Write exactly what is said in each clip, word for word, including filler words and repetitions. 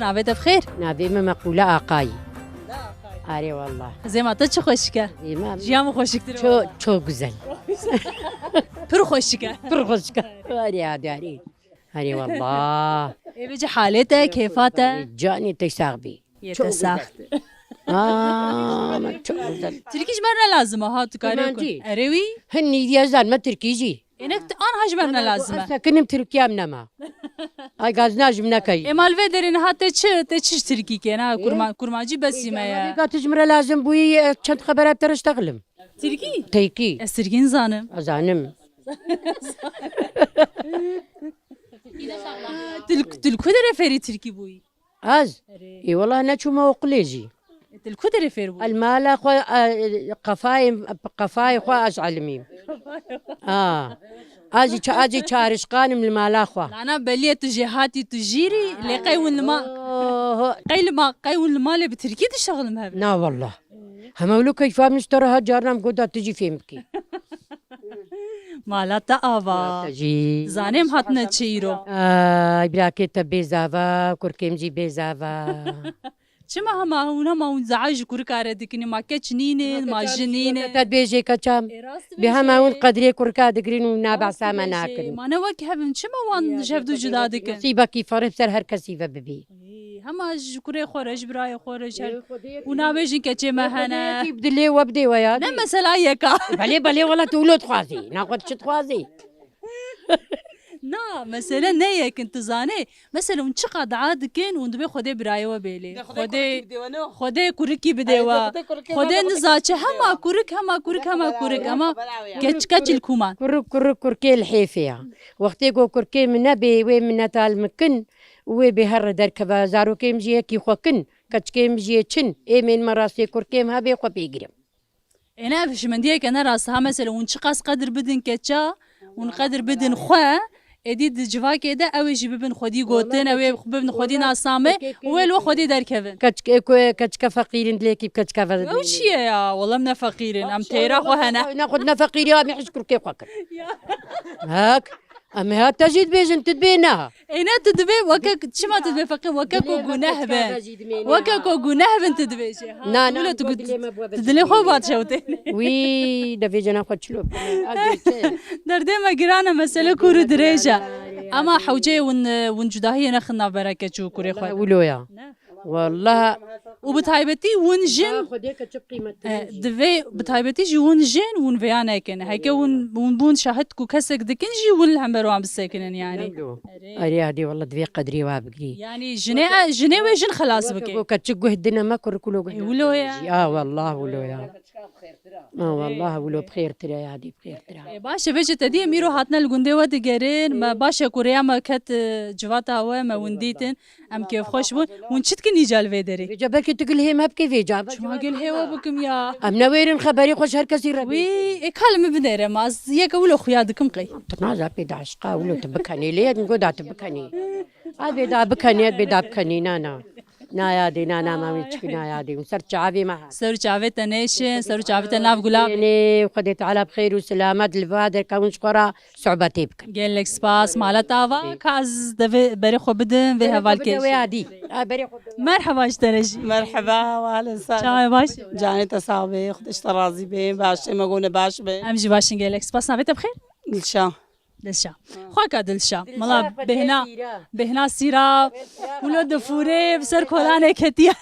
Navê te bi xêr? Navê min Meqûle Aqayî. Arê wallah. Xizêma te çi xweşik e. Xizêma Jiyan min xweşiktir e Çok, wallah. Çok güzel. Pir xweşik e. Pir xweşik e. Arê, arê, arê. Arê wallah. Ê bêje halê te, kêfa te. Canê te sax bî. Yê Çok te sax. Güzel. Aa, ama çok güzel. Tirkî ji me re lazim e, ha, tu karê Kurmancî. Erê wî? Hin nîdiye zan me Tirkî jî. Ênek tu an ha ji me re lazim e. Ez sekinim Tirkiye em nema. Ay gazna ji min nekey. Ê mal vê derê niha te çi, te çi ji Tirkî kê? Na, Ê? Kurma-, kurmancî besî me ye. Ê, tu ji min re lazim bûyî, ez çend xebera te re ştexlim. Tirkî? Tirkî. Ez Tirkî nizanim. Zanim. Tu li, tu li ku derê fêrî Tirkî bûyî? Ez? Erê. Ê, wela neçûme oqilê jî. E, tu li ku derê fêr bûyî? El mala xwe, e, qefayê, qefayê xwe ez elimîm. A. Ez jî ça-, ez jî çarişqanim li mala xwe. Nana beliyê tu jêhatî tu jîrî, lê qey win li ma-, Oho. Qey li ma-, qey win li malê bi tirkî dişexilin hev? Na wallah. Hema wilo keyfa min ji te re hat, carna min got da tu jî fêm bikî. Mala te ava. Mala te jî. Zanê em hatine çi îro. Ay, birakê te bêzava, kurkêm jî bêzava. Çima hema hûn, hema hûn zehaj ji kurika re dikin, ma keç nînin, ma jin nînin. Te dibêjê keça. Ê, rast dibêjê. Bi hema hûn qedrê kurika digirin û nabehsa me nakin. Rast dibêjê. Ma ne wek hev in, çima wan ji hev du cuda dikin? Nasîbekî ferî ser her kesî ve bibî. Ê, hema ji kurê xwe re, ji birayê xwe re, ji her, û nabêjin keçê me hene. Yekî bi dilê we bidê we ya. Ne mesela yeka. Belê, belê, wela tu wilo dixwazî. Naxwe tu çi dixwazî? Na, mesele ne yekin, tu zanê. Mesela hûn çiqa dua dikin, hûn dibê Xwedê birayê we bêlê. Xwedê, Xwedê kurikî bidê we. Xwedê niza çi, hema kurik, hema kurik, hema kurik. Ama keç, keç li kuman. Kurik, kurik, kurkê li hêfê ya. Wextê ku kurkê min nebê, wê mineta li min kin, û wê bê here derkeve, zarokê min jî yekî xwe kin, keçikê min jî yê çin, ê mênme rastê kurkê min hebê xwe pê girim. Ê ne, ev şimendiyeke ne rast ha, mesela hûn çiqas qedir bidin keça, hûn qedir bidin xwe, êdî di civakê de ew ê jî bibin xwedî gotin, ew ê bibin xwedî nasame û wê li we xwedî derkevin. Keçikê ku, keçike feqîrin dilêkî bi keçike ve. Ew çi ye ya? Wela em ne feqîrin, em têra xwe hene. Ne xwe ne feqîrî, em ê hişk kurkê xwe kin. Ya. Hek. Em ê ha te jî dibêjin, tu dibê niha. Ê ne, tu dibê weke, çima tu dibê feqîr, weke ku guneh bin. Weke ku guneh bin tu dibêjê. Ha, na, na, tu dilê xwe bat şewtê. Wî, devê cena xwe çilo. Derdê me giran e, mesele kûr û dirêj e. Ama hewceyê win, win cudahiyê nexin navbera keç û kurê xwe. Wilo ya. Wallah. Û bi taybetî hûn jin, Xwedê keçik qîmetli e, jî. Divê, bi taybetî jî hûn jin, hûn vêya nekin. Heke hûn, hûn bûn şahid ku kesek dikin jî hûn li hember wan bisekinin yani. Erê. Erê, hadê, wallah divê qedrê wa bigirî. Yani jinê, e, jinê wê jin xelas bike. Ku keçik guh dine me, kurikulo guh. E, wilo ya. Ya, wallah wilo ya. Ha, wallah wilo bi xêrtir e, hadê bi xêrtir e. E, baş e, vêce te dî em îro hatine li gundê we digerin. Me baş e ku rêya me ket, e, civata we, me hûn dîtin. Em kêfxweş bûn. Hûn çi dikin îca li vê derê? Vêca belkî tu gilhê me bikî vêca. Çima gilhê we bikim ya? Em newêrin xeberê xwe ji her kesî re. Wî, ê ka li min binêre, ma ez yeke wilo xuya dikim qey. Tu naza pê da eşqa wilo tu bikenî, lê yek min got da tu bikenî. A vê da bikenî, ez vê da bikenî, na, na. Na yadê, na, na, ma wî çikî na yadê. Hûn ser çavê me hat. Ser çavê te nêşin, ser çavê te nav gulab. Nê, Xwedê Teala bi xêr û selamet li va derkewin ji xwe re. Sohbetê bikin. Gelek spas, mala te ava. Ka ez devê berê xwe bidim vê hevalkê. Wê adî. Ha, berê xwe bidim. Merheba ji te re jî. Merheba, wahlen sar. Çawa baş? Canê te sax be, Xwedê ji te razî be, baş, me gone baş be. Em jî baş in, gelek spas. Navê te bi xêr? Dilşa. Dilşa. Xwaka Dilşa. Mala bêhna, bêhna sîra. Wilo difûrê, bi ser kolanê ketiye.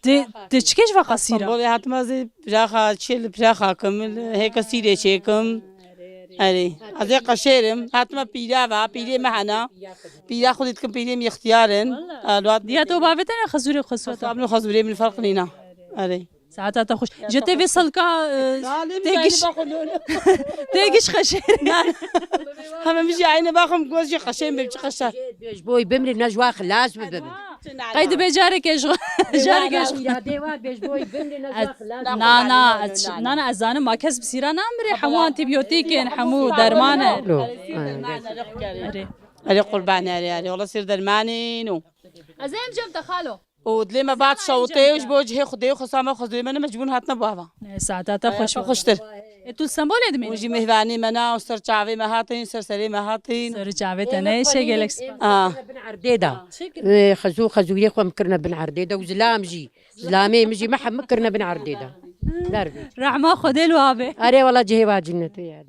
Tê, tê çi kê ji vaka sîra? Stenbolê hatime zê piraxa, çê li piraxa kim, hêka sîrê çêkim. Erê. Ez ê qeşêrim. Hatime pîra ve, pîrê me hene. Pîra xwedî dikim, pîrê min ixtiyar in. Wala. Diya to bavê te ne xezûrê xwe sota? Xezûrê min ferq nîna. Erê. Saeta te xweş. Ji te vê selka, e, tê giş, tê giş xeşêr. Heme min jî aynî baxim, goz jî xeşên bim, çi xeşe. Ji boy bimrim, ne ji wa xilas bibim. Qey dibe careke ji, careke ji. Îradê wa bê ji boy bimrim, ne ji wa xilas bibim. Na, na, ez, na, na, ez zanim, ma kes bi sîra namire, hemû antibiyotîk in, hemû derman e. Erê. Erê qurban, erê, erê. Wala sîr dermanî no. Ez ê em cem te xalo. û dilê me bat şewitê û ji bo cihê Xwedê û xwesa me, xwezûrê me ne mecbûr hatine bo ava. Ne, saeta te xweş be. Xweştir. E, tu li Stenbolê dimînî? Hûn jî mêvanê me ne, ser çavê me hatin, ser serê me hatin. Ser çavê te ne, gelek spas. Ah. Bin erdê de. Xezû, xezûyê xwe em kirine bin erdê de û zilam jî. Zilamê min jî me hemû kirine bin erdê de. Dervê. Rehma Xwedê li we be. Erê wela cihê wa cinnetê ya.